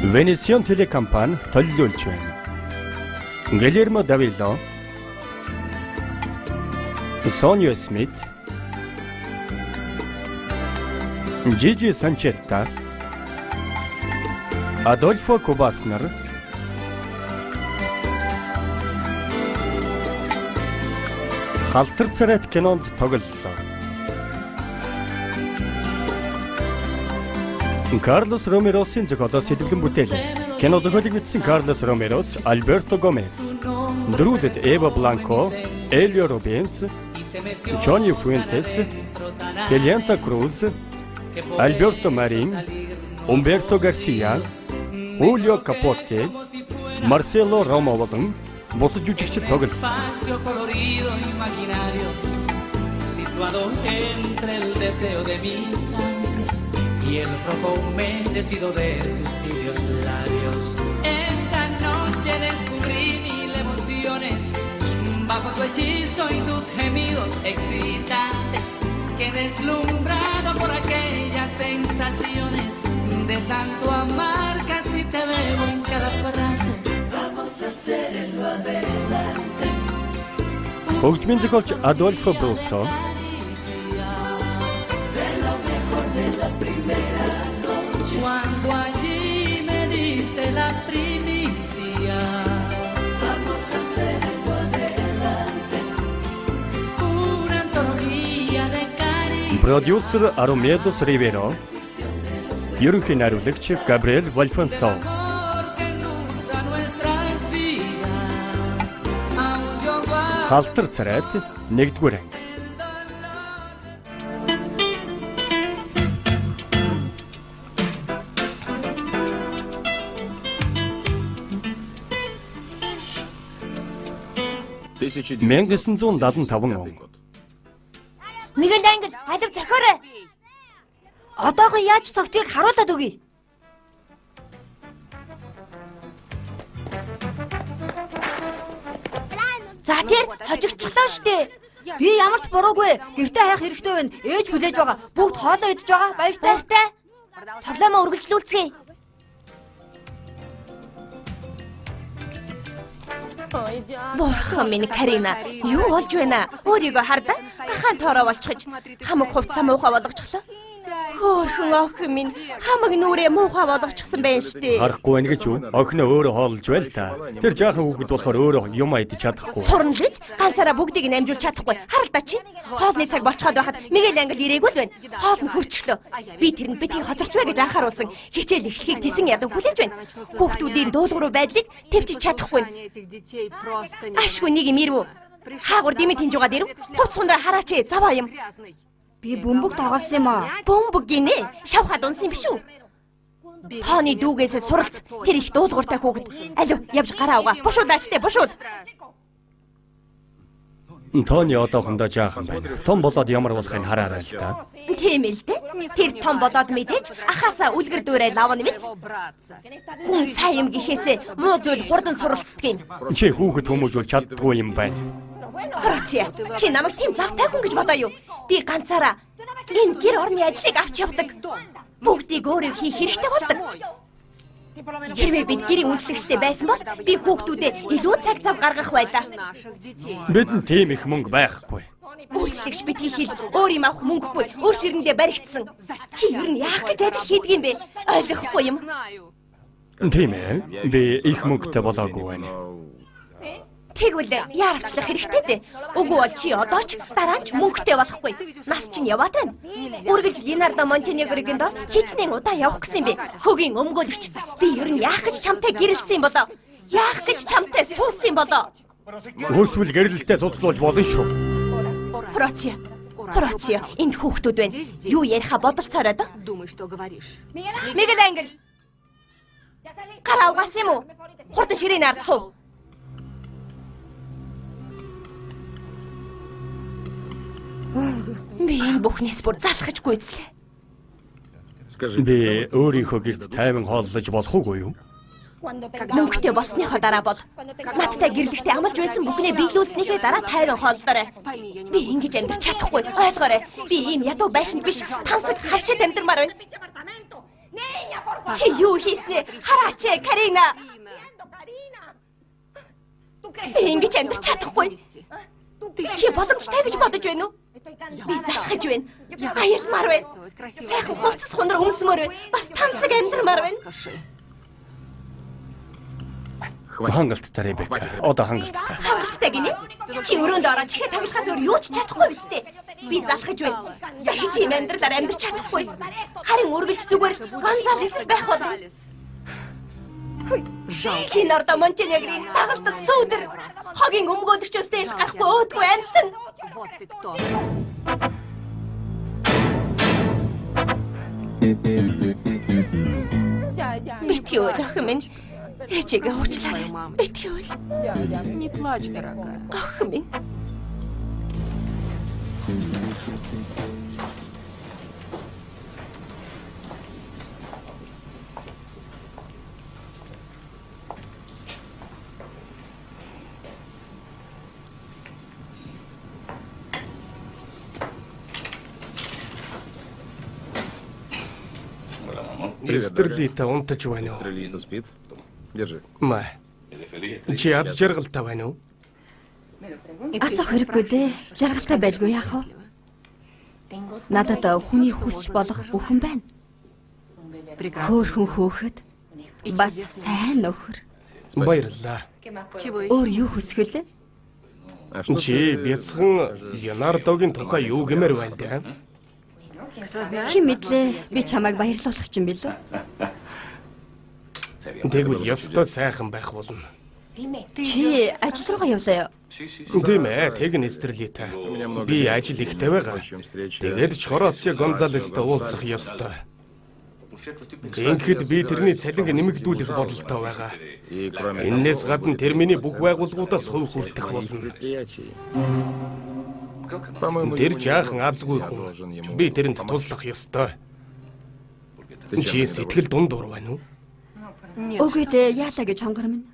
Венесиан телекомпани төлөвлөж байна. Гильермо Давило, Сонио Смит, Жижи Санчетта, Адольфо Кубаснер, Халтар царайт кинонд тоглолоо. Карлос Ромеросын зохиолоос сэтгэлэн бүтээл. Кино зохиолыг бичсэн Карлос Ромерос, Альберто Гомес. Дөрүүдэд Эва Бланко, Элио Робинс, Джонни Фуэнтес, Келианта Круз, Альберто Марин, Умберто Гарсия, Хулио Капоте, Марсело Ромо болон бусад жүжигчид тоглолоо. Y el rojo humedecido de tus tibios labios. Esa noche descubrí mil emociones bajo tu hechizo y tus gemidos excitantes. Quedé deslumbrado por aquellas sensaciones de tanto amar, casi te bebo en cada frase. Vamos a hacer en lo adelante. Хөгжмийн зохиолч Адольфо Брусо, Cuando allí me diste la primicia, vamos a hacer algo adelante. Una antología de cariño. Продюсер Арумедос Риверо, ерөнхий найруулагч Габриэль Вальфансо. Халтар царайт 1-р анги. 1975 он. Мигель Ангел, алив зохиорой. Одоохоо яаж цогтгийг харуулад өгье. За тэр хожигдчихлоо штэ. Би ямар ч буруугүй. Гэртээ хайх хэрэгтэй байна. Ээж хүлээж байгаа. Бүгд хоолоо идэж байгаа. Баяртай. Баяртай. Тоглоомоо үргэлжлүүлцгээе. Бурхан минь Карина, юу болж байна? Өөрийгөө хардаа гахаан тоороо болчихож хамаг хувцсаа муухай болгочихлоо. Хөөхөн охин минь хамаг нүрээ муухай болгочихсон байна штэ. Харахгүй байна гэж юу? Охиноо өөрөө хооллож байл та. Тэр жаахан хүүхэд болохоор өөрөө юм идэж чадахгүй. Сурна л биз? Ганцаараа бүгдийг нь амжуулж чадахгүй. Харал да чи. Хоолны цаг болцоход байхад Мигель Ангел ирээгүй л байна. Хоол нь хөрчихлөө. Би тэрэнд битгий хоцорч бай гэж анхааруулсан. Хичээл эхлэхийг тэсэн ядан хүлээж байна. Хүүхдүүдийн дуулууруу байдлыг тэвчиж чадахгүй. Ашгүй нэг юм ирвүү. Хаагур дэмий тэнжугаад ирэв. Хувц сундраа хараач заваа юм. Би бөмбөг тоглосон юм аа. Бөмбөг гинэ. Шавхад унсан биш үү? Тооны дүүгээс суралц. Тэр их дуулууртай хүүхэд. Алив явж гараа угаа. Бушуулаач те, бушуул. Тооны одоохондоо жаахан байна. Том болоод ямар болохыг хараарай л та. Тийм л дээ. Тэр том болоод мэдээж ахаасаа үлгэр дуурайл авна биз? Хүн сайн юм гэхээсээ муу зүйл хурдан суралцдаг юм. Чи хүүхэд хүмүүжүүл чаддгүй юм байна. Хороция, чи намайг тийм завтай хүн гэж бодоо юу? Би ганцаараа энэ гэр орны ажлыг авч явдаг. Бүгдийг өөрөө хийх хэрэгтэй болдог. Хэрвээ бид гэрийн үйлчлэгчтэй байсан бол би хүүхдүүдэд илүү цаг зав гаргах байлаа. Бидэнд тийм их мөнгө байхгүй. Үйлчлэгч битгий хэл өөр юм авах мөнгөгүй өөр ширэндээ баригдсан. Чи ер нь яах гэж ажил хийдэг юм бэ? Ойлгохгүй юм. Тийм ээ. Би их мөнгөтэй болоогүй байна. Тэгвэл яаравчлах хэрэгтэй дээ. Үгүй бол чи одоо ч дараа нь ч мөнгөтэй болохгүй. Нас чинь яваад байна. Үргэлж Ленардо Монтенегрогийн дор хичнээн удаа явах гэсэн юм бэ. Хөгийн өмгөөлөгч. Би ер нь яах гэж чамтай гэрэлсэн юм болоо? Яах гэж чамтай суусан юм болоо? Хөрсвөл гэрэлтэй цуцлуулж болно шүү. Хороция. Хороция, энд хүүхдүүд байна. Юу яриха бодолцоорой доо. Мигель Ангел. Гараа угаасан юм уу? Хурдан ширээний ард суу. Би энэ бүхнээс бүр залхаж гүйцлээ. Би өөрийнхөө гэрт тайван хооллож болох уугүй юу? Мөнгөтэй болсныхоо дараа бол надтай гэрлэхдээ амлаж байсан бүхнээ биелүүлснийхээ дараа тайван хооллоорой. Би ингэж амьдарч чадахгүй. Ойлгоорой. Би ийм ядуу байшинд биш, тансаг харшид амьдармаар байна. Чи юу хийснээ хараач ээ, Карина. Би ингэж амьдрч чадахгүй. Чи боломжтой гэж бодож байна уу? Би залхаж байна. Аялмаар байна. Сайхан хувцас хунар өмсмөр байна. Бас тансаг амьдрмаар байна. Хангалттай Ребека. Одоо хангалттай. Хангалттай гинэ? Чи өрөөнд ороод чихээ таглахаас өөр юу ч чадахгүй биз дээ. Би залхаж байна. Дахиж ийм амьдралаар амьдрч чадахгүй. Харин үргэлж зүгээр Гонзалес л байх болно. Леонардо Монтенегрийн дагалдах сүүдэр хогийн өмгөөлөгчөөс дээш гарахгүй өөдгүй амьтан. Битгий үл охин минь. Ээжигээ уучлаарай. Битгий үл. Не плачь, дорогая. Охин минь. Эстерлита унтаж байна уу? Эстрелита спит. Держи. Маа. Чи аз жаргалтай байна уу? Асуух хэрэггүй дээ. Жаргалтай байлгүй яах вэ? Надад хүний хүсч болох бүхэн байна. Хөөхөн хөөхөд бас сайн нөхөр. Баярлалаа. Өөр юу хүсэх вэ? Чи бяцхан Леонардогийн тухай юу гэмээр байна дээ? Хэн мэдлээ, би чамайг баярлуулах чинь билүү? Тэгвэл ёстой сайхан байх болно. Чи ажил руугаа явлаа юу? Тийм ээ, тэг нь Эстерлита. Би ажил ихтэй байгаа. Тэгээд ч Хорацио Гонзалестай уулзах ёстой. Ингэхэд би тэрний цалинг нэмэгдүүлэх бодолтой байгаа. Эннээс гадна тэр миний бүх байгууллагуудаас хувь хүртэх болно. Тэр жаахан азгүй хүн. Би тэрэнд туслах ёстой. Чи сэтгэл дундуур байна уу? Үгүй дээ, яалаа гэж хонгор минь.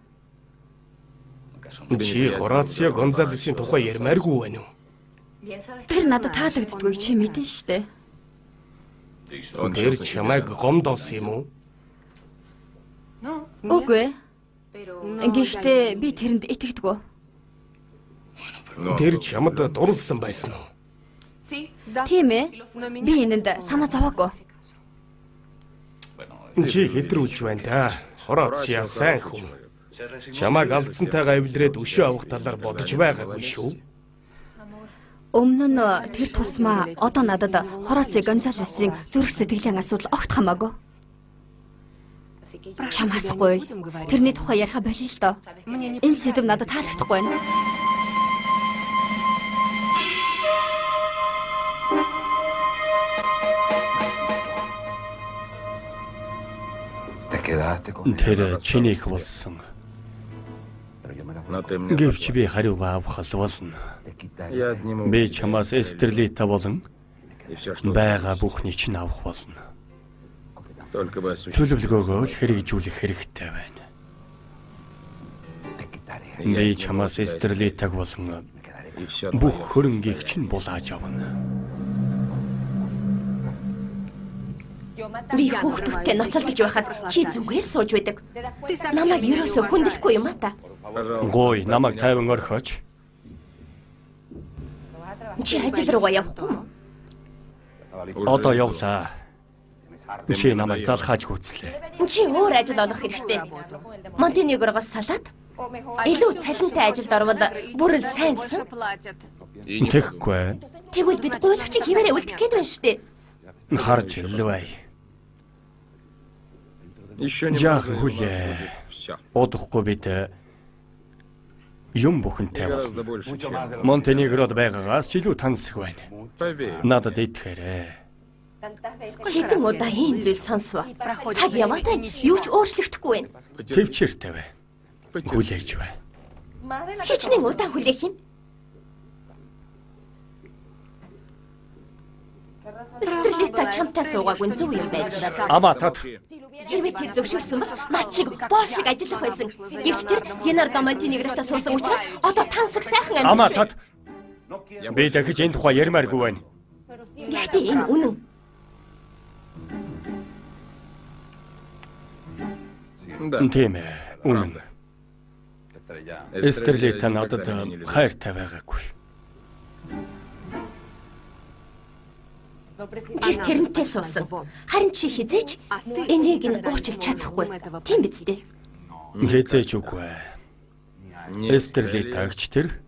Чи Хорацио Гонзалесын тухай ярмааргүй байна уу? Тэр надад таалагддаггүй чи мэдэн штэ. Тэр чамайг гомдоосон юм уу? Үгүй. Гэхдээ би тэрэнд итгэдэггүй. Тэр чамд дурлсан байсан уу? Тийм ээ. Би энэнд санаа зовоогүй. Чи хэтрүүлж байна да. Хорацио сайн хүн. Чамайг алдсантайгаа эвлэрээд өшөө авах талаар бодож байгаагүй шүү. Өмнө нь тэр тусмаа одоо надад Хорацио Гонзалесын зүрх сэтгэлийн асуудал огт хамаагүй. Чамаас гоё. Тэрний тухай яриха болъё л доо. Энэ сэдэв надад таалагдахгүй байна. Тэр чинийх болсон. Гэвч би хариугаа авах болно. Би чамаас Эстерлита болон байгаа бүхний чинь авах болно. Төлөвлөгөөгөө л хэрэгжүүлэх хэрэгтэй байна. Би чамаас Эстерлитаг болон бүх хөрөнгийг чинь булааж авна. Би хүүхдүүдтэй ноцолдож байхад чи зүгээр сууж байдаг. Намайг ерөөсөө хүндлэхгүй юм а та. Гуй, намайг тайван орхиоч. Чи ажил руугаа явахгүй юм уу? Одоо явлаа. Чи намайг залхааж гүйцлээ. Чи өөр ажил олох хэрэгтэй. Монтенегрогоос салаад илүү цалинтай ажилд орвол бүр л сайнсан. Тэгэхгүй. Тэгвэл бид гуйлагчийн хിവэрэ үлдэх гээд байна шүү дээ. Харж илвэй. Жаахан хүлээ. Удахгүй бид юм бүхэнтэй болно. Монтенегрод байгаагаас ч илүү тансаг байна. Надад итгээрэй. Хэдэн удаа ийм зүйл сонсвоо. Цаг яваад байна. Юу ч өөрчлөгдөхгүй байна. Төвчээртэй бай. Хүлээж бай. Хичнээн удаан хүлээх юм. Эстерлита чамтай суугаагүй зөв юм байж. Амаа тат. Хэрвээ тэр зөвшөөрсөн бол над шиг боол шиг ажиллах байсан. Гэвч тэр Леонардо Монтенегротой суусан учраас одоо тансаг сайхан амьдарч. Амаа тат. Би дахиж энэ тухай ярмааргүй байна. Гэхдээ энэ үнэн. Тийм ээ, үнэн. Эстерлита надад хайртай байгаагүй. Тэр тэрнтэй суусан. Харин чи хизээч энийг нь уучлж чадахгүй. Тийм биз дээ? Хизээч үгүй. Эстерлитагч тэр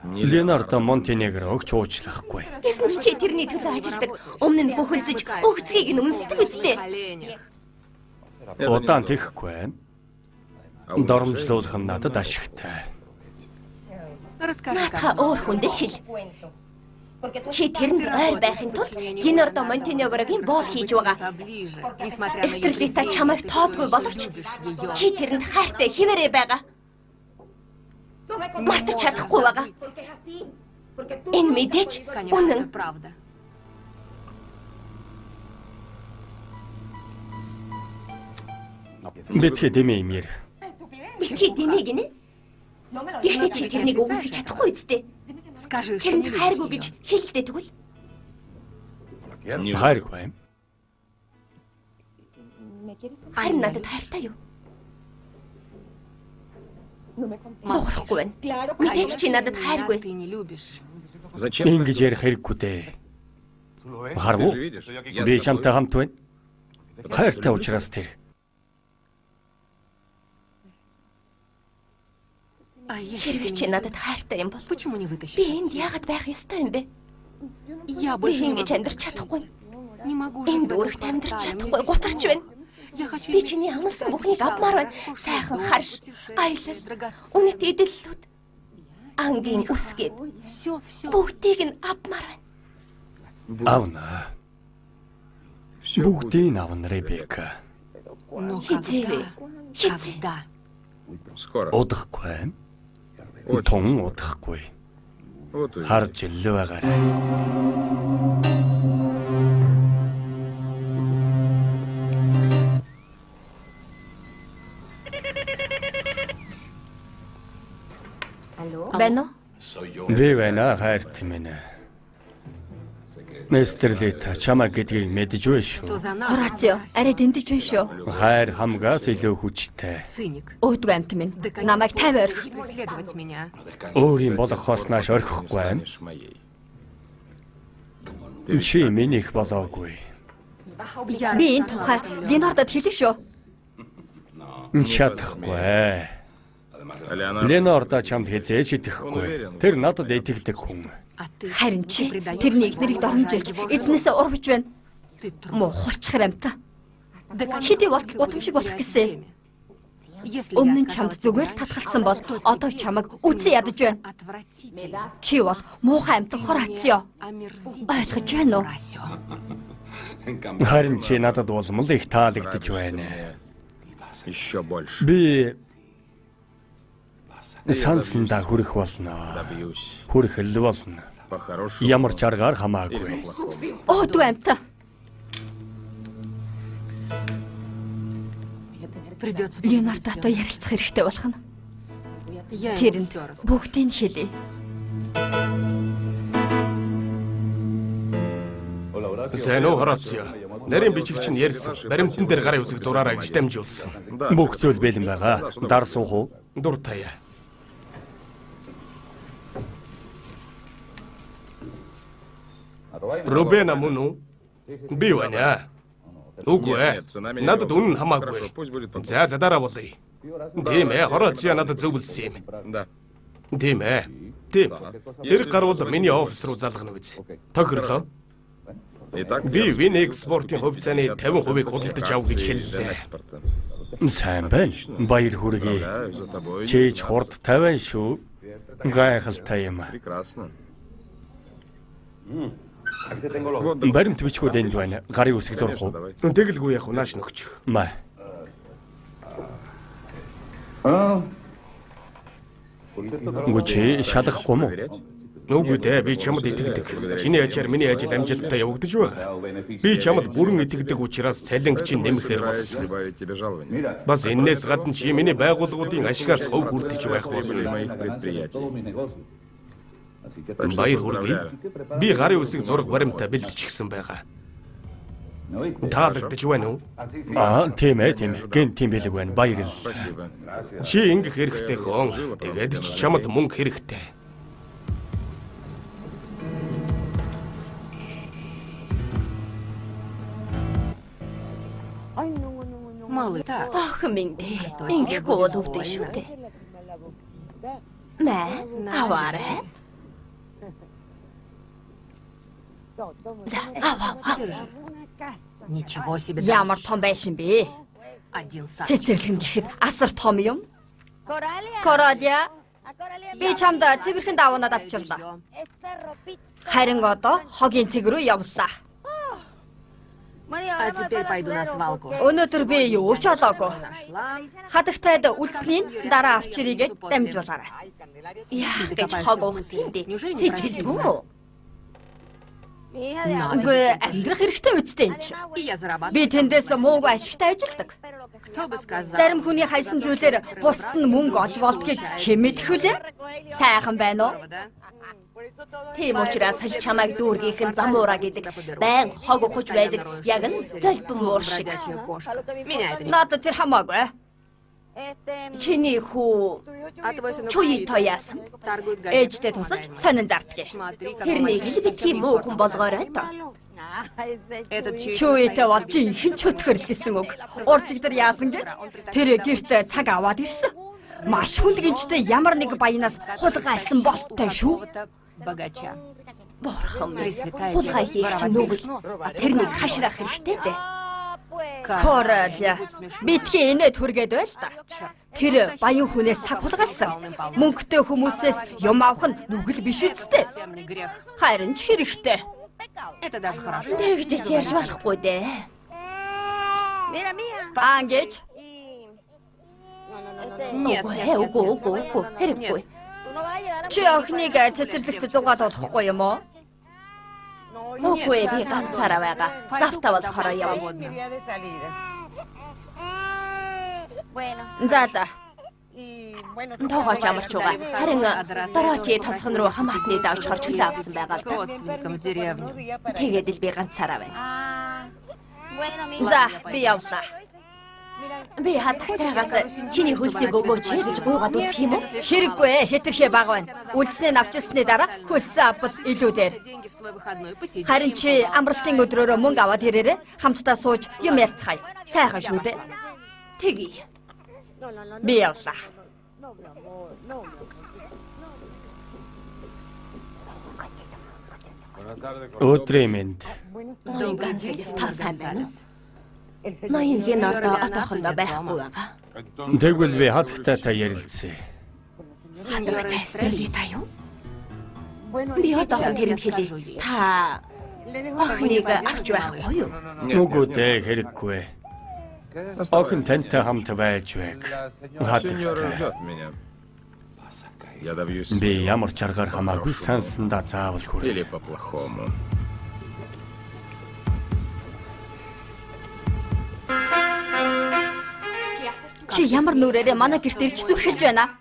Леонардо Монтенегрог ч уучлахгүй. Гэсэн чи чи тэрний төлөө ажилдаг. Өмнө нь бөхөлзөж өгцгийг нь үнсдэг биз дээ? Удаан тэхгүй. Доромжлуулах нь надад ашигтай. Наадха өөр хүнд л хэл. Чи тэрэнд ойр байхын тулд Леонардо Монтенегрогийн боол хийж байгаа. Эстерлита чамайг тоодгүй боловч чи тэрэнд хайртай хിവэрэ байгаа. Мартаж чадахгүй байгаа. Энэ мэдээч үнэн. Битгий дэмий юм яар. Битгий дэмий гинэ? Гэхдээ чи тэрнийг үгүйсгэж чадахгүй үсттэй. Тэрэнд хайргүй гэж хэлэлтэй тэгвэл. Хайргүй. Харин надад хайртай юу? Дуурахгүй байна. Мэдээч чи надад хайргүй. Ингэж ярих хэрэггүй дээ. Харав уу? Би чамтай хамт байна. Хайртай учраас тэр. Хэрвээ чи надад хайртай юм бол би энд яагаад байх ёстой юм бэ? Би ингэж амьдрч чадахгүй. Энд өөрөгт амьдрч чадахгүй. Гутарч байна. Би чиний амласан бүхнийг авмаар байна. Сайхан харш, аялал, үнэт эдлэлүүд, ангийн үсгээд бүгдийг нь авмаар байна. Авна. Бүгдийг авна, Ребека. Хизээ. Хизээ. Удахгүй. Тун удахгүй. Харж л байгаарай. Байна уу? Би байна, хайрт минь. Эстерлита чамаа гэдгийг мэдэж байна шүү. Хорацио, арай дэндэж байна шүү. Хайр хамгаас илүү хүчтэй. Өөдгөө амт минь. Намайг 50 орхи. Өөрийн болохоос нааш орхихгүй юм. Чи минийх болоогүй. Би энэ тухай Ленардод хэлэх шүү. Чадахгүй. Ленардо чамд хэзээ ч итгэхгүй. Тэр надад итгэдэг хүн. Харин чи тэрний эхнэрийг доромжилж эзнээсээ урвж байна. Муу хулчхар амт. Хэдий болтол гутамшиг болох гэсэн. Өмнө нь чамд зүгээр л татгалцсан бол одоо чамайг үзэн ядаж байна. Чи бол муухай амт Хорацио. Ойлгож байна уу? Харин чи надад улам л их таалагдж байна. Би сансандаа хүрэх болно. Хүрэх л болно. Ямар ч аргаар хамаагүй. Өөдгөө амт. Леонардотой ярилцах хэрэгтэй болох нь. Тэрэнд бүгдийг хэлье. Сайн уу, Хорацио. Нарийн бичигч нь ярьсан. Баримтан дээр гарын үсэг зураарай гэж дамжуулсан. Бүх зүйл бэлэн байгаа. Дар суух уу? Дуртая. Рубена мөн үү? Би байна. Үгүй ээ. Надад үнэн хамаагүй. За, задараа болъё. Тийм ээ, Хорацио надад зөвлөсөн юм. Тийм ээ. Тийм. Хэрэг гарвал миний офис руу залгана биз. Тохирлоо. Би Вин экспортын хувьцааны 50%-ийг худалдаж ав гэж хэллээ. Сайн байна. Баяр хүргэе. Чийж хурд тавиан шүү. Гайхалтай юм. Баримт бичгүүд энд байна. Гарын үсэг зурх уу? Тэгэлгүй яах вэ? Нааш нөхч. Маа. Гүчи шалгахгүй мó? Үгүй дээ, би чамд итгэдэг. Чиний ачаар миний ажил амжилттай явагдаж байгаа. Би чамд бүрэн итгэдэг учраас цалинг чинь нэмэхээр болсон. Бас энээс гадна чи миний байгууллагуудын ашигаас хувь хүртэж байх болно. Баяр хүргэе. Би гарын үсэг зураг баримтаа бэлтчихсэн байгаа. Таалагдж байна уу? Аа, тийм ээ, тийм ээ. Гэнт тийм бэлэг байна. Баярлалаа. Чи ингэх хэрэгтэй хөн. Тэгээд ч чамд мөнгө хэрэгтэй. Охин минь дээ. Ингэхгүй бол өвдөн шүү дээ. Мэ, аваарай. За, ав. Ямар том байшин бэ? Цэцэрлэгэн гэхэд асар том юм. Королия, би чамд цэвэрхэн давуунаад авчирлаа. Харин одоо хогийн цэг рүү явлаа. Өнөөдөр би юу ч олоогүй. Хадагтайд үлдсэний дараа авчирыг дамжуулаарай. Яах гэж хог уухт юм бэ? Сэжгэлдэггүй юм уу? Үгүй, амьдрах хэрэгтэй үстэй энэ чинь. Би тэндээс муугүй ашигтай ажилдаг. Зарим хүний хайсан зүйлээр бусд нь мөнгө олж болдгийг хэн мэдэх вүлээ? Сайхан байна уу? Тийм учраас л чамайг дүүргийнх нь замуура гэдэг байн хог ухаж байдаг яг л золбон муур шиг. Надад тэр хамаагүй. Чиний хүү Чуито яасан? Ээжтэй тусалж сонин зардгийг. Тэрнийг л битгий муухан болгоорой доо. Чуито бол жинхэнэ чөтгөрл гэсэн үг. Уржигдар яасан гэж тэр гэрт цаг аваад ирсэн. Маш хүнд гинжтэй ямар нэг баянаас хулгайлсан болттой шүү. Бурхан минь, хулгай хийх чинь нүгэл. Тэрнийг хашраах хэрэгтэй дээ. Король, битгий инээд хүргээд байл та. Тэр баян хүнээс цаг хулгайлсан. Мөнгөтэй хүмүүсээс юм авах нь нүгэл биш үсттэй. Харин ч хэрэгтэй. Тэгж ч ярьж болохгүй дээ. Баа ингэж. Үгүй, үгүй, үгүй, хэрэггүй. Чи охиныг цэцэрлэгт зугаалуулахгүй юм уу? Үгүй, би ганцаараа байгаа. Завтаа болохоор явъя. За за. Тоогооч амарч байгаа. Харин дорочи тосгон руу хамаатны давчхор чөлөө авсан байгаа л да. Тэгээд л би ганцаараа байна. За, би явлаа. Би хатагтайгаас чиний хөлсийг өгөөч гэж гуйгаад үзэх юм уу? Хэрэггүй, хэтэрхий бага байна. Үлдснээ навчилсны дараа хөлсөө авбал илүү дээр. Харин чи амралтын өдрөөрөө мөнгө аваад ирээрээ хамтдаа сууж юм ярьцгаая. Сайхан шүү дээ. Тэгье. Би явлаа. Өдрийн мэнд. Ноён Гонсалес, та сайн байна уу? Ноён Ленордо одоохондоо байхгүй байгаа. Тэгвэл би хатагтайтай ярилцъя. Хатагтай Эстрелита юу? Би одоохон тэрэнд хэлье. Та охиныг авч байхгүй юу? Үгүй дээ, хэрэггүй. Охин тантай хамт байж байг. Хатагтай. Би ямар ч аргаар хамаагүй сансандаа заавал хүрнэ. Чи ямар нүрээрээ манай гэрт ирж зүрхэлж байна?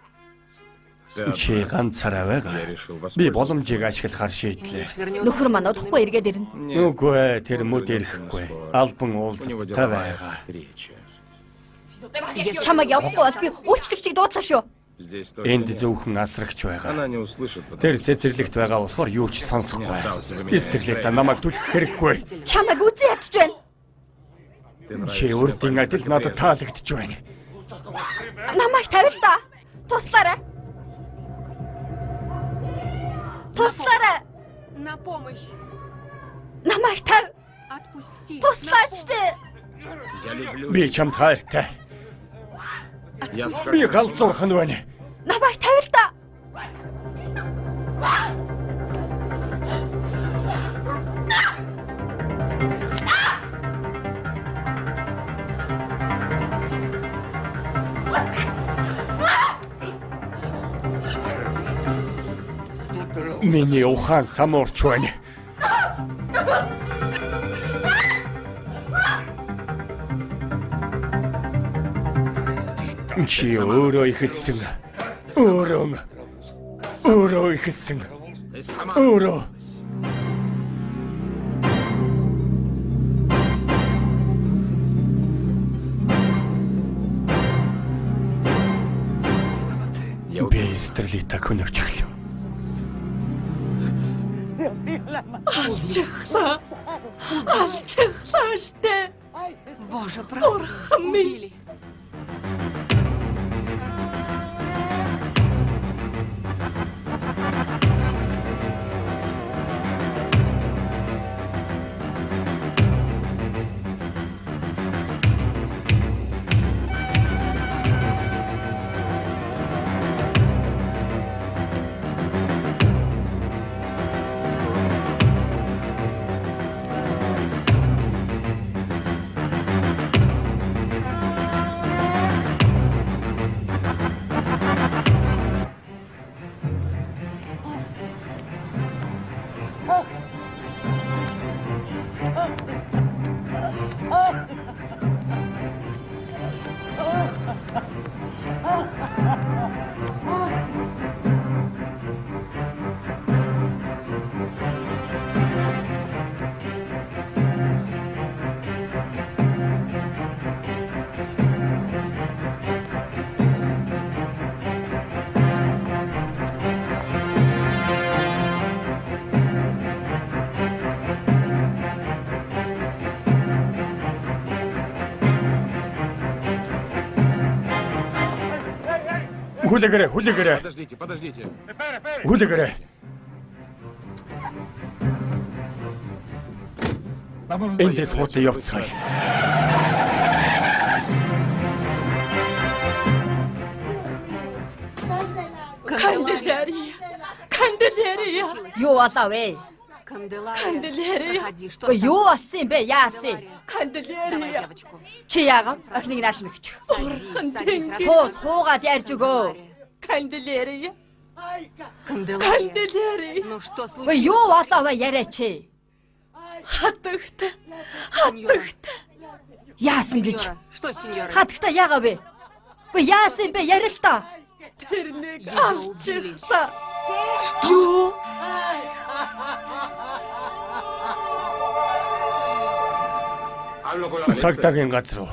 Чи ганцаараа байгаа. Би боломжийг ашиглахаар шийдлээ. Нөхөр маань удахгүй эргээд ирнэ. Үгүй, тэр мөд ирэхгүй. Албан уулзалттай байгаа. Чамайг явахгүй бол би үйлчлэгчийг дуудлаа шүү. Энд зөвхөн асрагч байгаа. Тэр цэцэрлэгт байгаа болохоор юу ч сонсохгүй. Эстерлета намайг түлхэх хэрэггүй. Чамайг үзэн ядч байна. Чи урдын адил надад таалагдж байна. Намайг тавил та. Туслаарай. Туслаарай. На помощь. Намайг тав. Отпусти. Туслаач дээ. Би чамд хайртай. Би галзуурах нь байна. Намайг тавил та. Миний ухаан самуурч байна. Чи өөрөө ихэлсэн. Өөрөө. Өөрөө ихэлсэн. Өөрөө. Эстерлита хөнөөчихлөө. Алчихлаа. Алчихлаа штэ. Бурхан минь. Хүлээгээрэй, хүлээгээрэй. Подождите, подождите. Хүлээгээрэй. Эндээс хурдан явцгаая. Канделария. Канделария. Юу болов вэ? Канделария. Юу болсон юм бэ? Яасан? Канделария. Чи яагав? Охиныг нааш нэгч. Бурхан тэнгэр. Суус хуугаад ярьж өгөө. Канделария. Канделария. Ой, юу болов вэ яриач? Хатагт. Хатагт. Яасан гэж? Хатагта яагаад вэ? Үгүй яасан юм бэ? Ярил л та. Тэрнийг алчихлаа. Юу? Цагдаагийн газар руу.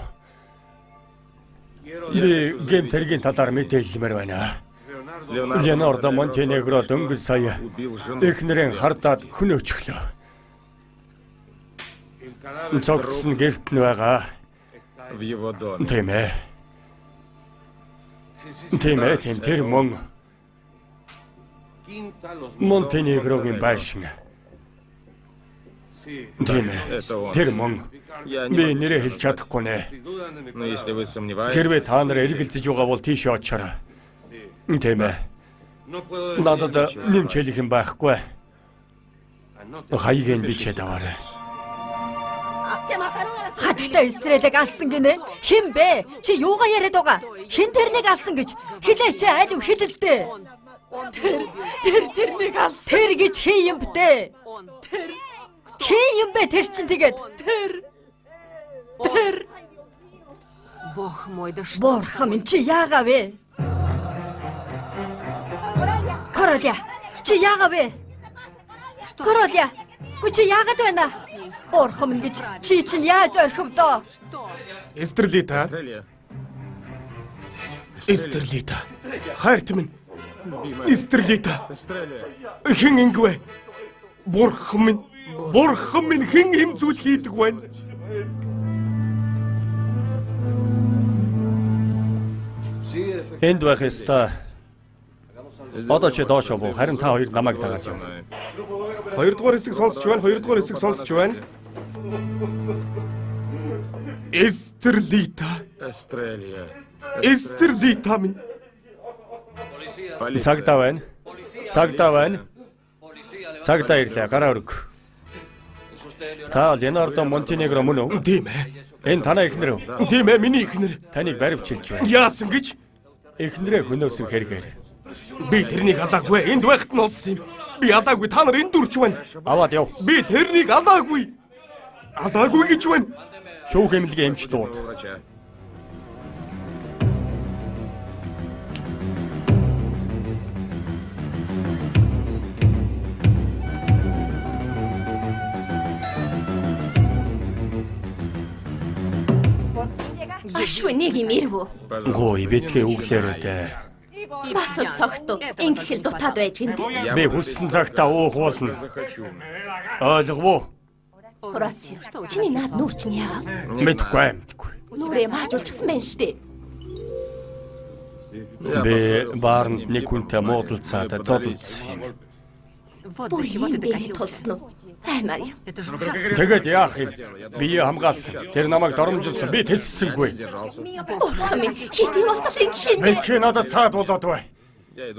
Би гэм тэргийн талаар мэдээлмээр байна. Леонардо Монтенегро дөнгөж сая эхнэрээ хардаад хөнөөчихлөө. Цогцсон нь гэрт нь байгаа. В его доме. Тийм ээ. Тийм ээ, тийм тэр мөн Монтенегрогийн байшин. Тийм ээ. Тэр мөн. Би нэрээ хэлж чадахгүй нэ. Но если вы сомневаетесь, Хэрвээ та нар эргэлзэж байгаа бол тийшээ очоорой. Тийм ээ. Надад нэмж хэлэх юм байхгүй. Хаягийг бичээд аваарай. Хатагта Эстрелэг алсан гинэ? Хэн бэ? Чи юугаа яриад байгаа? Хэн тэрнийг алсан гэж? Хэлээч аль вэ хэлэлдэ. Тэр тэрнийг алсан. Тэр гэж хэн юм бэ? Тэр Хэн юм бэ тэр чинь тэгээд? тэр тэр Бурхан минь чи яагаа вэ? Короля, чи яагаа вэ? Короля, гү чи яагаад байна? Бурхан минь гэж чи чинь яаж орхив доо? Эстерлита. Эстрелия. Эстерлита. Хайрт минь. Эстерлита. Эстрелия. Хэн ингэвэ? Бурхан минь. Бурхан минь хэн ийм зүйл хийдэг вэ? Энд байх ёстой. Одоо чи доош буу. Харин та хоёр намайг дагаад яв. Хоёрдугаар хэсэг сонсч байна. Хоёрдугаар хэсэг сонсч байна. Эстерлита. Эстрелия. Эстерлита минь. Полиция. Цагдаа байна. Цагдаа байна. Цагдаа ирлээ. Гараа өрг. Та Леонардо Монтенегро мөн үү? Тийм ээ. Энэ танай эхнэр үү? Тийм ээ, миний эхнэр. Таныг баривчилж байна. Яасан гэж? Эхнэрээ хөнөөсөн хэрэгээр. Би тэрнийг алаагүй. Энд байхад нь олсон юм. Би алаагүй. Та нар энд дүрч байна. Аваад яв. Би тэрнийг алаагүй. Алаагүй гэж байна. Шүүх эмнэлгийн эмч дууд. Врача. Ашгүй нэг юм ирвүү. Гой битгий өглөөрөө дээ. Бас согтуу. Ингэх л дутаад байж гин дээ. Би хүссэн цагтаа уух болно. Ойлгов уу? Хорацио. Чиний наад нүүр чинь яагаад? Мэдгүй мэдгүй. Нүрээ маажуулчихсан байна штэ. Би баарнд нэг хүнтэй муудалцаад зодолдсон юм. Бүр юм дээрээ тулсан уу? Аймаар юм. Тэгээд яах юм? Бие хамгаалсан. Тэр намайг доромжилсон. Би тэссэнгүй. Бурхан минь, хэдий болтол ингэх юм бэ? Мэдхий надад цаад болоод бай.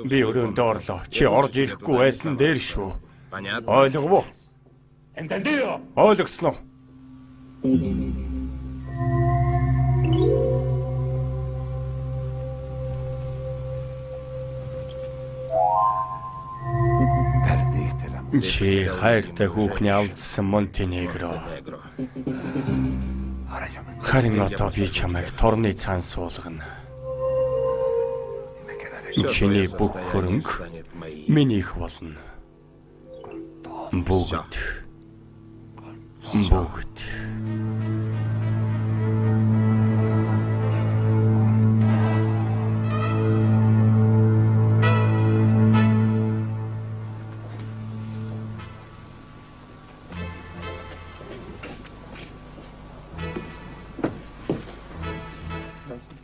Би өрөөндөө орлоо. Чи орж ирэхгүй байсан дээр шүү. Ойлгов уу? Ойлгосноо. Чи хайртай хүүхний алдсан Монтенегро. Харин одоо би чамайг торны цаан суулгана. Чиний бүх хөрөнгө минийх болно. Бүгд. Бүгд.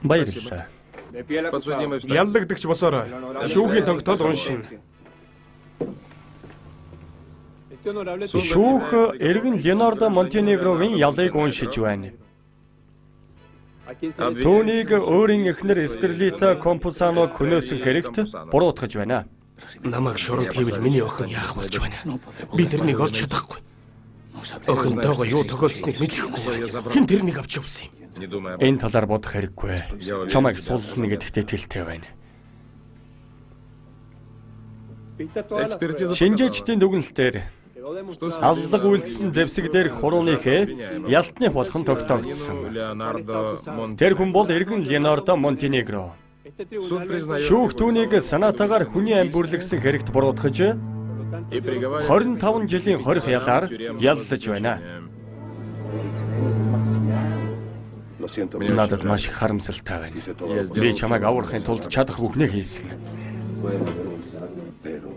Баярлалаа. Яллагдагч босоор шүүхийн тогтоол уншина. Шүүх эргэн Леонардо Монтенегрогийн ялыг уншиж байна. Түүнийг өөрийн эхнэр Эстерлита Компусаног хөнөөсөн хэрэгт буруутгаж байна. Намайг шоронд хийвэл миний охин яах болж байна? Би тэрнийг олж чадахгүй. Охинтойгоо юу тохиолдсныг мэдэхгүй байна. Хэн тэрнийг авч явсан юм? Энэ талаар бодох хэрэггүй. Чамайг суллана гэдэгт итгэлтэй байна. Шинжээчдийн дүгнэлтээр аллаг үйлдсэн зэвсэг дээрх хурууныхээ ялтных болох нь тогтоогдсон. Тэр хүн бол эргэн Леонардо Монтенегро. Шүүх түүнийг санаатаагаар хүний ам бүрлэгсэн хэрэгт буруутгаж 25 жилийн хорих ялаар яллаж байна. Надад маш их харамсалтай байна. Би чамайг аврахын тулд чадах бүхнээ хийсэн.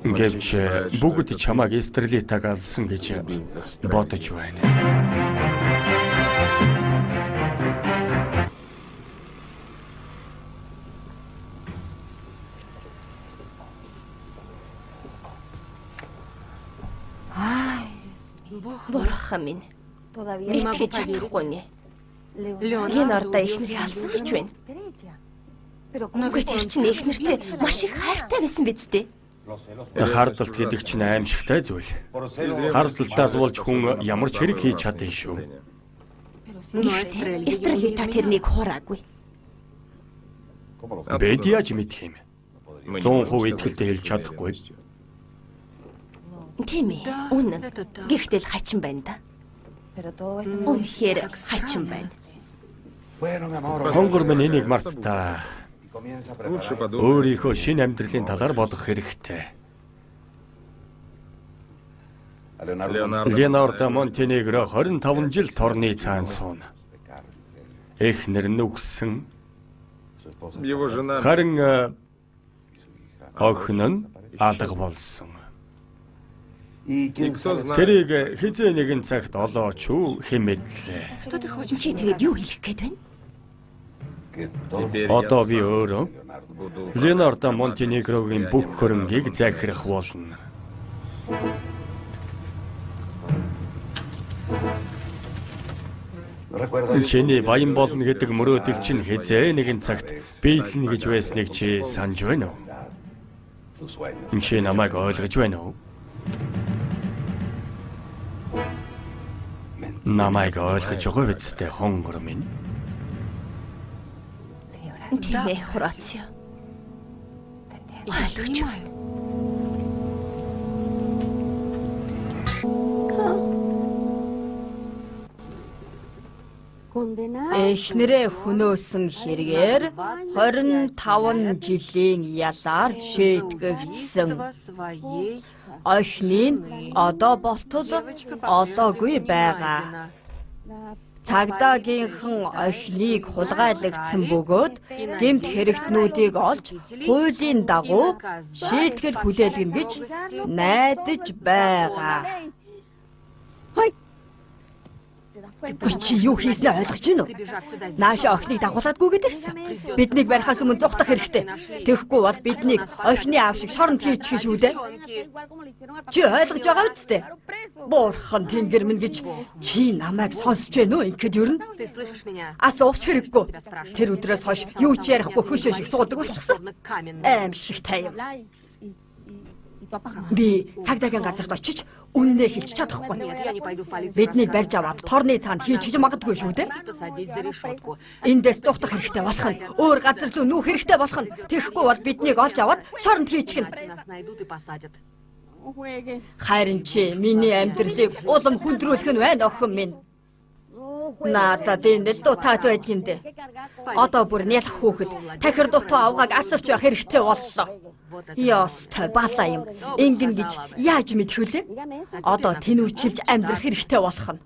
Гэвч бүгд чамайг Эстерлитаг алсан гэж бодож байна. Бурхан минь. Итгэж чадахгүй нэ. Леонардо эхнэрээ алсан гэж байна. Үгүй тэр чинь эхнэртэй маш их хайртай байсан биз дээ. Хардалт гэдэг чинь аимшигтай зүйл. Хардалтаас болж хүн ямар ч хэрэг хийж чадсан шүү. Гэхдээ Эстерлита тэрнийг хураагүй. Бид яаж мэдэх юм? 100% итгэлтэй хэлж чадахгүй. Тийм ээ. Үнэн. Гэхдээ л хачин байна да. Үнэхээр хачин байна. Хонгор минь энийг мартаа. Өөрийнхөө шинэ амьдралын талаар бодох хэрэгтэй. Леонардо Монтенегро 25 жил торны цаан сууна. Эхнэр нь үхсэн. Харин охин нь алга болсон. Тэрийг хэзээ нэгэн цагт олооч үү хэн мэдлээ. Чи тэгээд юу хэлэх гээд байна? Одоо би өөрөө Леонардо Монтенегрогийн бүх хөрөнгийг захирах болно. Чиний баян болно гэдэг мөрөөдөл чинь хэзээ нэгэн цагт биелнэ гэж байсныг чи санаж байна уу? Чи намайг ойлгож байна уу? Намайг ойлгож байгаа биз дээ, хонгор минь. Тийм ээ, Хорацио. Ойлгож байна. Эхнэрээ хөнөөсөн хэрэгээр 25 жилийн ялаар шийтгэгдсэн. Охины нь одоо болтол олоогүй байгаа. Цагдаагийнхан охиныг хулгайлагдсан бөгөөд гэмт хэрэгтнүүдийг олж хуулийн дагуу шийтгэл хүлээлгэнэ гэж найдаж байгаа. Чи юу хийснээ ойлгож байна уу? Нааш охиныг дагууладгүй гэдэрсэн. Биднийг барихаас өмнө зугтах хэрэгтэй. Тэгэхгүй бол биднийг охины аав шиг шоронд хийчих шүү дээ. Чи ойлгож байгаа биз дээ? Бурхан тэнгэр минь гэж чи намайг сонсч байна уу? Ингээд ер нь асуух хэрэггүй. Тэр өдрөөс хойш юу ч ярихгүй хөшөө шиг суудаг болчихсон. Аим шиг тайван. Би цагдаагийн газарт очиж үннээ хэлж чадахгүй. Биднийг барьж аваад торны цаанд хийчих магадгүй шүү дээ. Эндээс зугтах хэрэгтэй болох нь, өөр газар руу нүүх хэрэгтэй болох нь. Тэгэхгүй бол биднийг олж аваад шоронд хийчих нь. Харин чи миний амьдралыг улам хүндрүүлэх нь байна охин минь. Надад энэ л дутаад байдгийн дээ. Одоо бүр нялх хүүхэд тахир дутуу авгааг асарч байх хэрэгтэй боллоо. Ёстой балаа юм. Ингэн гэж яаж мэдэх вүлээ? Одоо тэнүүчилж амьдрах хэрэгтэй болох нь.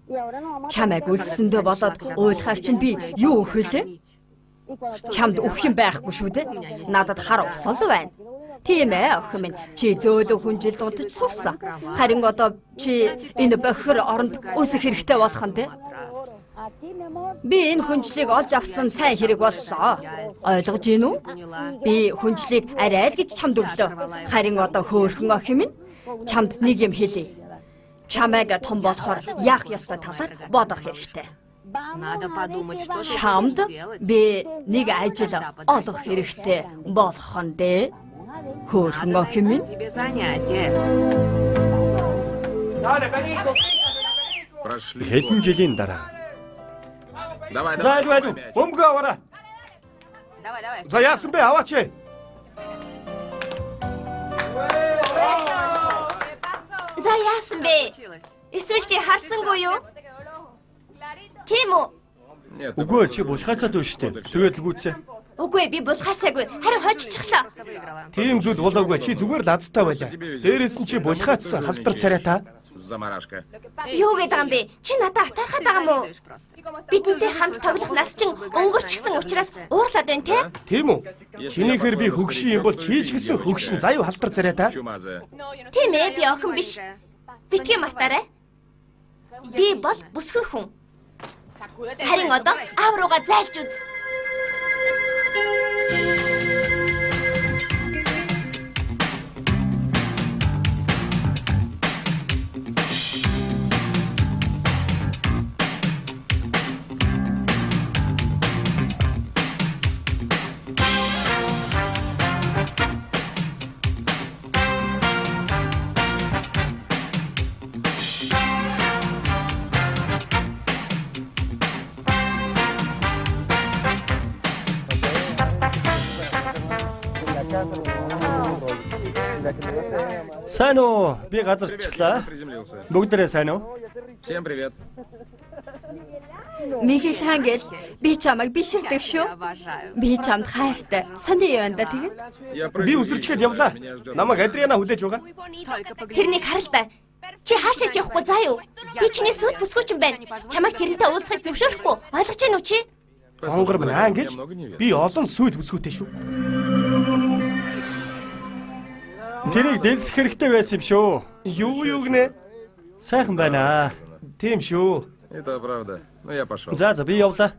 Чамайг үлсэндээ болоод уйлахаар чинь би юу өгөх вүлээ? Чамд өгөх юм байхгүй шүү дээ. Надад хар усал байна. Тийм охин минь, чи зөөлөн хүнжил дунтаж сурсан. Харин одоо чи энэ бохир оронд өсөх хэрэгтэй болох нь дээ. Би энэ хүнжлийг олж авсан нь сайн хэрэг боллоо. Ойлгож гин үү? Би хүнжлийг арай л гэж чамд өглөө. Харин одоо хөөрхөн охин минь, чамд нэг юм хэлье. Чамайг том болохоор яах ёстой талаар бодох хэрэгтэй. Чамд би нэг ажил олох хэрэгтэй болох нь дээ. Хөөрхөн охин минь. Хэдэн жилийн дараа. За илүү бөмбөгөө аваарай. За яасан бэ, аваач. За яасан бэ? Эсвэл чи харсангүй юу? Тийм үү? Үгүй чи булхайцаад байна шүү дээ. Тэгээд л гүйцээ. Үгүй би булхайцаагүй. Харин хожчихлоо. Тийм зүйл болоогүй. Чи зүгээр л азтай байлаа. Дээрээс нь чи булхайцсан халдар царайта. Замарашка. Юу гэдэг юм бэ? Чи надад атаархаад байгаа юм уу? Бидэнтэй хамт тоглох нас чинь өнгөрчихсөн учраас уурлаад байна те? Тийм үү? Чинийхээр би хөгшин юм бол чи ч гэсэн хөгшин заяа халдар царайта. Тийм ээ, би охин биш. Битгий мартаарай. Би бол бүсгүй хүн. Харин одоо аав руугаа зайлж үз. Сайн уу? Би газарчлаа. Бүгдээрээ сайн уу? Всем привет. Михаил Ангел, би чамайг биширдэг шүү. Би чамд хайртай. Сони юм да тэгээд. Би үсэрчгээд явлаа. Намайг Адриана хүлээж байгаа. Тэрнийг харал та. Чи хаашаа ч явахгүй заа юу? Би чиний сүд бүсгүйч юм байна. Чамайг тэрнтэй уулзахыг зөвшөөрөхгүй. Ойлгож байна уу чи? Хонгор минь аа ингэж би олон сүд бүсгүйтэй шүү. Тэрийг дэлсэх хэрэгтэй байсан юм шүү. Юу гинэ? Сайхан байна. Тийм шүү. Это правда. Ну я пошел. За за би явлаа.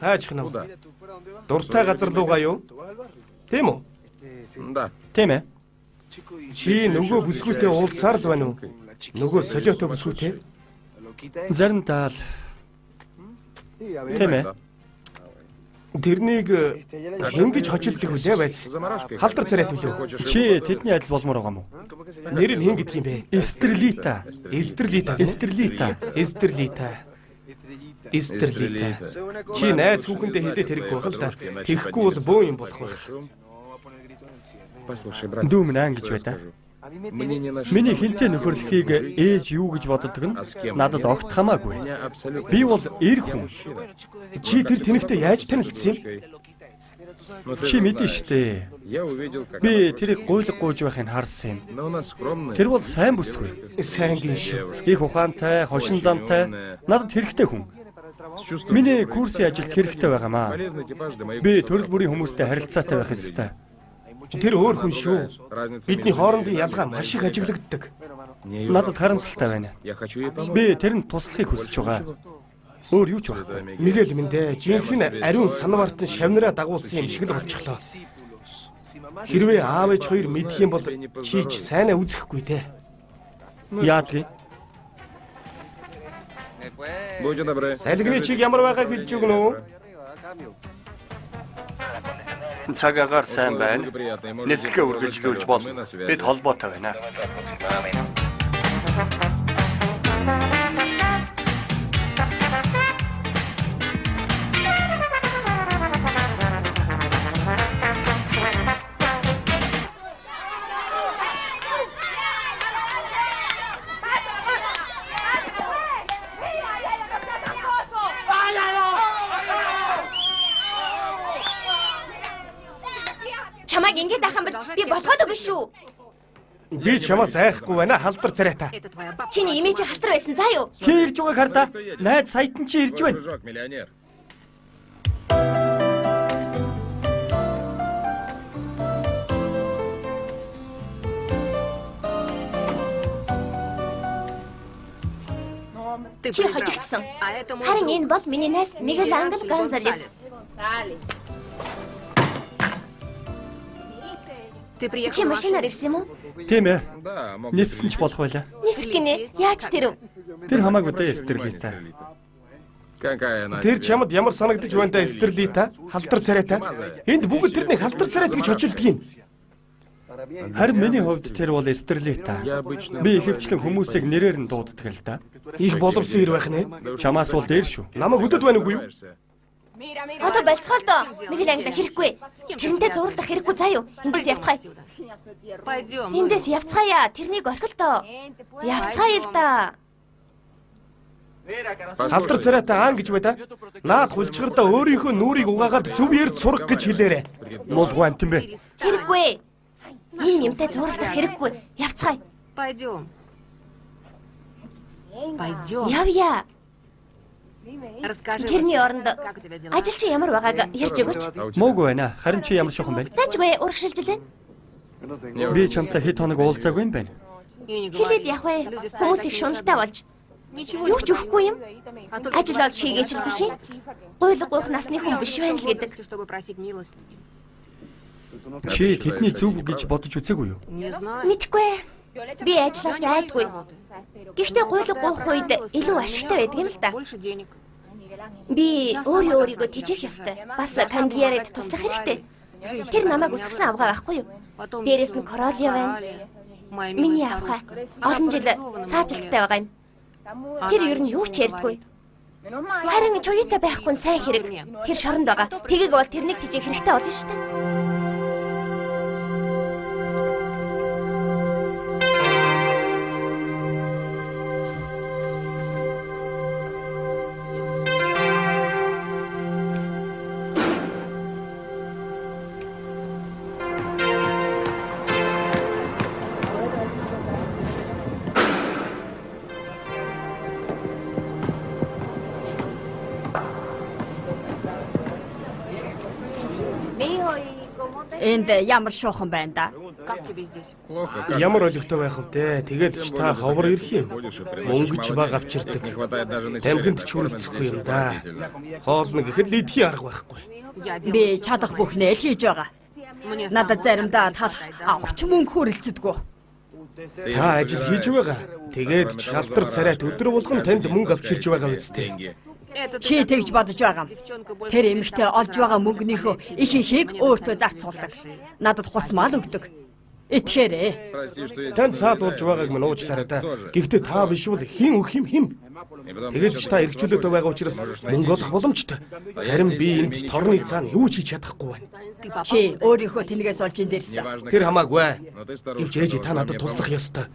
Хаачих нь. Дуртай газар руугаа юу? Тийм үү? Да. Тийм ээ. Чи нөгөө бүсгүйтэй уулзсаар л байна уу? Нөгөө солиотой бүсгүйтэй? Заримдаа л. Тийм ээ. Тэрнийг хингэж хочилдог үлээ байц. Халдар царайт үлээ. Чи тэдний адил болмоор байгаа юм уу? Нэр нь хэн гэдэг юм бэ? Эстерлита. Эстерлита. Эстерлита. Эстерлита. Эстерлита. Чи найз хүүхэндээ хэлээд хэрэггүй байх л да. Тэгэхгүй бол бөөн юм болох байх. Дүү минь аа ингэж бай та. Миний хинтээ нөхөрлөхийг ээж юу гэж боддог нь надад огт хамаагүй. Би бол эр хүн. Чи тэр тэнэгтээ яаж танилцсан юм? Чи мэдэн штэ. Би тэрийг гуйлга гуйж байхыг харсан юм. Тэр бол сайн бүсгүй. Сайн гин шүү. Их ухаантай, хошин замтай, надад хэрэгтэй хүн. Миний курсын ажилд хэрэгтэй байгаамаа. Би төрөл бүрийн хүмүүстэй харилцаатай байх ёстой. Тэр өөр хүн шүү. Бидний хоорондын ялгаа маш их ажиглагддаг. Надад харамсалтай байна. Би тэрэнд туслахыг хүсэж байгаа. Өөр юу ч байхгүй. Мигэл минь дээ, жинхэнэ ариун санвартан шавнараа дагуулсан юм шиг л болчихлоо. Хэрвээ аав ээж хоёр мэдэх юм бол чи ч сайнаа үзэхгүй те. Яадгийг? Салгины чиг ямар байгааг хэлж өгнө үү? Цаг агаар сайн байна. Нислэгээ үргэлжлүүлж болно. Бид холбоотой байна. Чамайг ингэж ахын бол би болгоод өгнө шүү. Би чамаас айхгүй байна, халдар царайта. Чиний имиж халтар байсан заа юу? Хин ирж байгааг хардаа. Найз саятан чи ирж байна. Чи хожигдсон. Харин энэ бол миний найз Мигель Ангел Гонзалес. Чи машинаар ирсэн юм уу? Тийм ээ. Ниссэн ч болох байлаа. Нисэх гинэ. Яаж тэрв? Тэр хамаагүй дээ, Эстерлита. Тэр чамд ямар санагдаж байна да, Эстерлита? Халдар царайта. Энд бүгд тэрнийг халдар царайт гэж хожилдог юм. Харин миний хувьд тэр бол Эстерлита. Би ихэвчлэн хүмүүсийг нэрээр нь дууддаг л да. Их боловсон ир байх нэ. Чамаас бол дээр шүү. Намайг өдөд байна үгүй юу? Одоо болцгоо л доо. Мигэл Ангела хэрэггүй. Тэрнтэй зурлах хэрэггүй заа юу? Эндээс явцгаая. Эндээс явцгаая. Тэрнийг орхил доо. Явцгаая л да. Халдар царайтай аан гэж бай та. Наад хулчгардаа өөрийнхөө нүрийг угаагаад зөв ярд сурах гэж хэлээрэ. Муулгүй амтэн бэ. Хэрэггүй. Ийм юмтай зурлах хэрэггүй. Явцгаая. Явъя. Тэрний оронд ажил чи ямар байгааг ярьж өгөөч. Муугүй байна. Харин чи ямар шухан бэ? Таачгүй урагшилж лээ. Би чамтай хэд хоног уулзаагүй юм байна. Хэлээд явах вэ? Хүмүүс их шуналтай болж. Юу ч өгөхгүй юм. Ажил олж хийгээч л гэх юм. Гуйлга гуйх насны хүн биш байна л гэдэг. Чи тэдний зөв гэж бодож үзээгүй юу? Мэдгүй. Би ажлаас айдгүй. Гэхдээ гуйлга гуйх үед илүү ашигтай байдаг юм л да. Би өөрөө өөрийгөө тэжээх ёстой. Бас Кандлиаред туслах хэрэгтэй. Тэр намайг өсгсөн авгаа байхгүй юу? Дээрээс нь Королио байна. Миний авхаа олон жил саажилттай байгаа юм. Тэр ер нь юу ч ярьдгүй. Харин чуйтай байхгүй нь сайн хэрэг. Тэр шоронд байгаа. Тэгээг бол тэрнийг тэжээх хэрэгтэй болно шүү дээ. Энд ямар шуухан байна да? Ямар олигтой байх вэ? Тэгээд ч та ховор ирэх юм. Мөнгө ч баг авчирдаг. Тамхинд ч хүрэлцэхгүй юм да. Хоолно гэхэд л идэхийн арга байхгүй. Би чадах бүхнээ л хийж байгаа. Надад заримдаа талах авах ч мөнгө хүрэлцдэггүй. Та ажил хийж байгаа. Тэгээд ч халдар царайт өдөр болгон танд мөнгө авчирч байгаа үсттэй. Чи тэгж бодож байгаа юм. Тэр эмэгтэй олж байгаа мөнгөнийхөө их ихийг өөртөө зарцуулдаг. Надад хусмаа л өгдөг. Итгээрэй. Танд саад болж байгааг минь уучлаарай да. Гэхдээ та биш бол хэн өгөх юм хэм. Тэгээд ч та эрхчлөөтэй байгаа учраас мөнгө олох боломжтой. Харин би энд торны цаана юу ч хийж чадахгүй байна. Чи өөрийнхөө тэнэгээс олж энд ирсэн. Тэр хамаагүй. Гэвч ээж та надад туслах ёстой.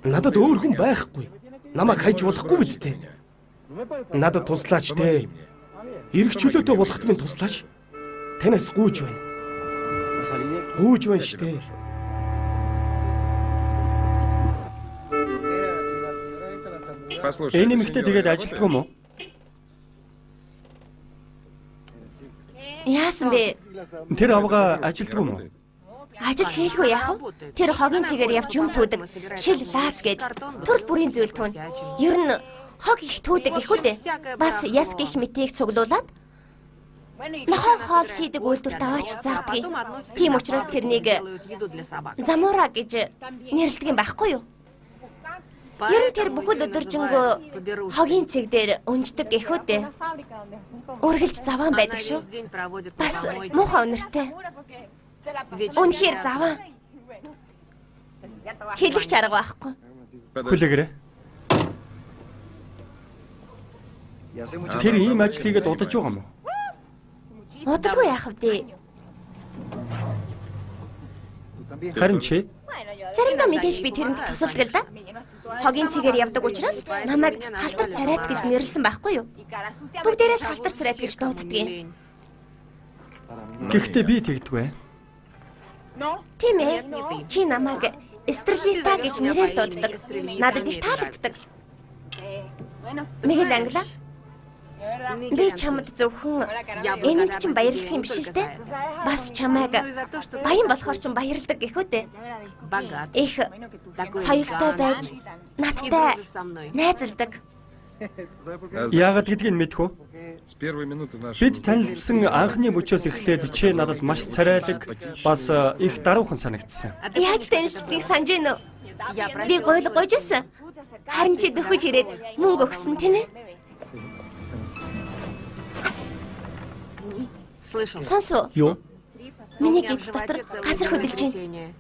Надад өөр хүн байхгүй. Намайг хайж болохгүй биз дээ. Надад туслаач дээ. Эрх чөлөөтэй болоход минь туслаач. Танаас гүйж байна. Гүйж байна штэ. Энэ эмэгтэй тэгээд ажилдгүй юм уу? Яасан бэ? Тэр авга ажилдгүй юм уу? Ажил хийлгүй яах вэ? Тэр хогийн цэгээр явж юм түүдэг. Шил лааз гээд төрөл бүрийн зүйл түүн. Ер нь хог их түүдэг гэхүү дээ. Бас яс гих мэтийг цуглуулад нохоо хоол хийдэг үйлдвэрт аваач зардгийг. Тийм учраас тэрнийг Замура гэж нэрлэдэг юм байхгүй юу? Ер нь тэр бүхэл өдөржингөө хогийн цэг дээр өнждөг гэхүү дээ. Үргэлж заваан байдаг шүү. Бас муухай үнэртэй. Үнэхээр заваан. Хэлэх ч арга байхгүй. Хүлээгээрэй. Тэр ийм ажил хийгээд удаж байгаа юм уу? Удалгүй яах вэ? Харин чи? Заримдаа мэдээж би тэрэнд тусалдаг л да. Хогийн цэгээр явдаг учраас намайг халтар царайт гэж нэрлсэн байхгүй юу? Бүгдээрээ л халтар царайт гэж дууддаг юм. Гэхдээ би тэгдэггүй. Тийм ээ. Чи намайг Эстрелита гэж нэрээр дууддаг. Надад их таалагддаг. Мигэл Англа. Би чамд зөвхөн энэнд чинь баярлах юм биш л дээ. Бас чамайг баян болохоор чинь баярладаг гэхүү дээ. Их соёлтой байж надтай найзалдаг. Яагаад гэдгийг мэдэх үү? Бид танилцсан анхны мөчөөс эхлээд чи надад маш царайлаг, бас их даруухан санагдсан. Яаж танилцсныг санаж байна уу? Би гойлог гойж байсан. Харин чи дөхөж ирээд мөнгө өгсөн тийм ээ? Сонсоо. Юу? Миний гэдэс дотор газар хөдөлж байна.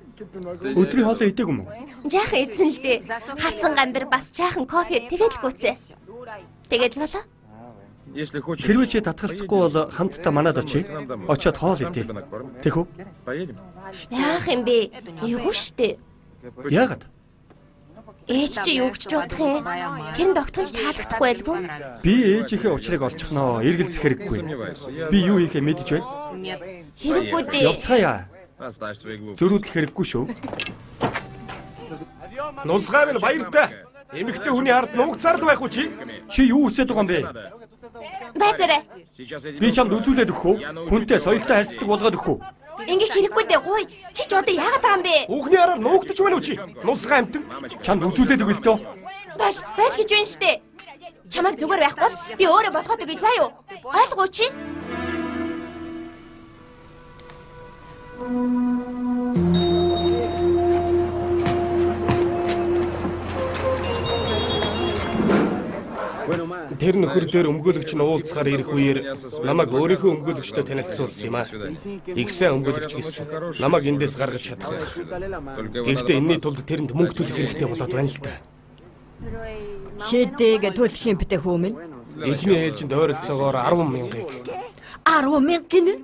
Өдрийн хоолоо идээг юм уу? Жаахан идсэн л дээ. Хатсан гамбир бас жаахан кофе тэгээд л гүцээ. Тэгээд л болоо. Хэрвээ чи татгалзахгүй бол хамтдаа манад очие. Очиод хоол идэ. Тэхүү? Яах юм бэ? Эвгүй штэ. Яагаад? Ээж чи юу гэж бодох юм? Тэр нь огтхон ч таалагдахгүй байлгүй. Би ээжийнхээ учрыг олчихноо. Эргэлзэх хэрэггүй. Би юу хийхээ мэдэж байна. Хэрэггүй дээ. Явцгаая. Зөрүүдлэх хэрэггүй шүү. Нусгай минь баяртай. Эмэгтэй хүний ард нуугцаар л байх уу чи? Чи юу хүсэж байгаа юм бэ? Байцаарай. Би чамд үзүүлээд өгөх үү? Хүнтэй соёлтой харьцдаг болгоод өгөх үү? Ингээ хэрэггүй дээ гуй. Чи ч одоо яагаад байгаа юм бэ? Хүүхний араар нуугдаж байна уу чи? Нусгай амтан. Чамд үзүүлээд өгөл дөө. Бол, бол гэж байна штэ. Чамайг зүгээр байхгүй бол би өөрөө болгоод өгье заа юу? Ойлгоо чи? Тэр нөхөр дээр өмгөөлөгч нь уулзахаар ирэх үеэр намайг өөрийнхөө өмгөөлөгчтэй танилцуулсан юм аа. Их сайн өмгөөлөгч гэсэн. Намайг эндээс гаргаж чадах байх. Гэхдээ энэний тулд тэрэнд мөнгө төлөх хэрэгтэй болоод байна л да. Хэдийг төлөх юм бтэ хүмүүн? Эхний ээлжинд ойролцоогоор 10,000-ыг. 10,000 гинэ?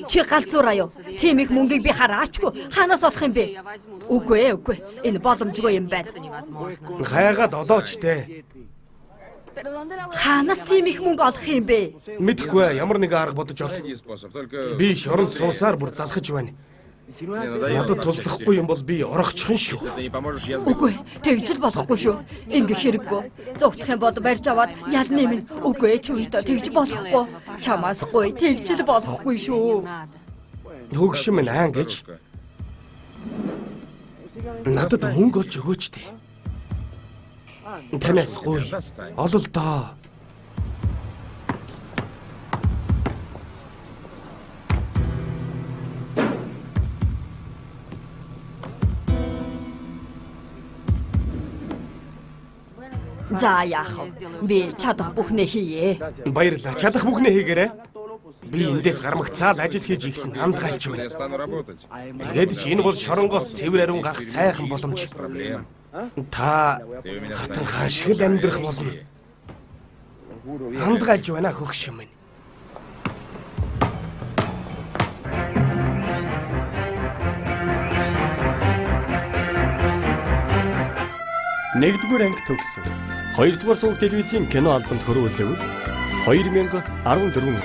Чи галзуураа юу? Тийм их мөнгийг би хараачгүй. Хаанаас олох юм бэ? Үгүй ээ, үгүй. Энэ боломжгүй юм байна. Хайгаад олооч те. Хаанаас тийм их мөнгө олох юм бэ? Мэдэхгүй ямар нэгэн арга бодож ол. Би шоронд суусаар бүр залхаж байна. Надад туслахгүй юм бол би орохчих шүү. Үгүй, тэгж л болохгүй шүү. Ингэх хэрэггүй. Зугтах юм бол барьж аваад ялны минь. Үгүй чи үедээ тэгж болохгүй. Чамаас гуй тэгж л болохгүй шүү. Хөгшин минь аан гэж. Надад мөнгө олж өгөөч дээ. Танаас гуй. Олол доо. За яах вэ? Би чадах бүхнээ хийе. Баярлалаа. Чадах бүхнээ хийгээрэй. Би эндээс гармагцаал ажил хийж эхлэн амдгайлж байна. Тэгээд ч энэ бол шоронгоос цэвэр ариун гарах сайхан боломж. Та хатан хаан шиг л амьдрах болно. Амдгайлж байна хөгшин минь. Нэгдүгээр анги төгсөв. Хоёрдугаар сувг телевизийн кино албанд хөрвүүлэв. 2014 он.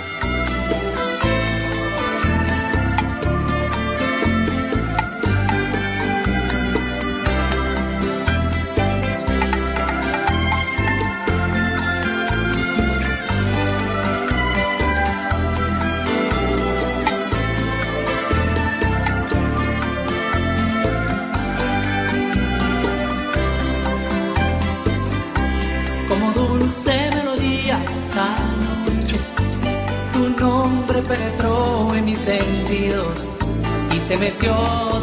nombre penetró en mis sentidos y se metió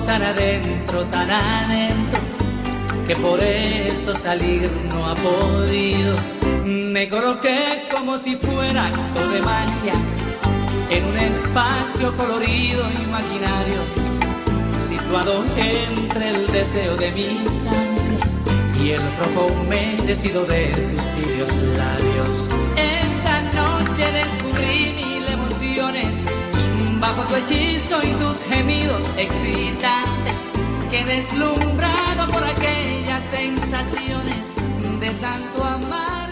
tan adentro, que por eso salir no ha podido. Me coloqué como si fuera acto de magia en un espacio colorido imaginario, situado entre el deseo de mis ansias y el rojo humedecido de tus tibios labios. Esa noche descubrí mil emociones bajo tu hechizo y tus gemidos excitantes. Quedé deslumbrado por aquellas sensaciones de tanto amar.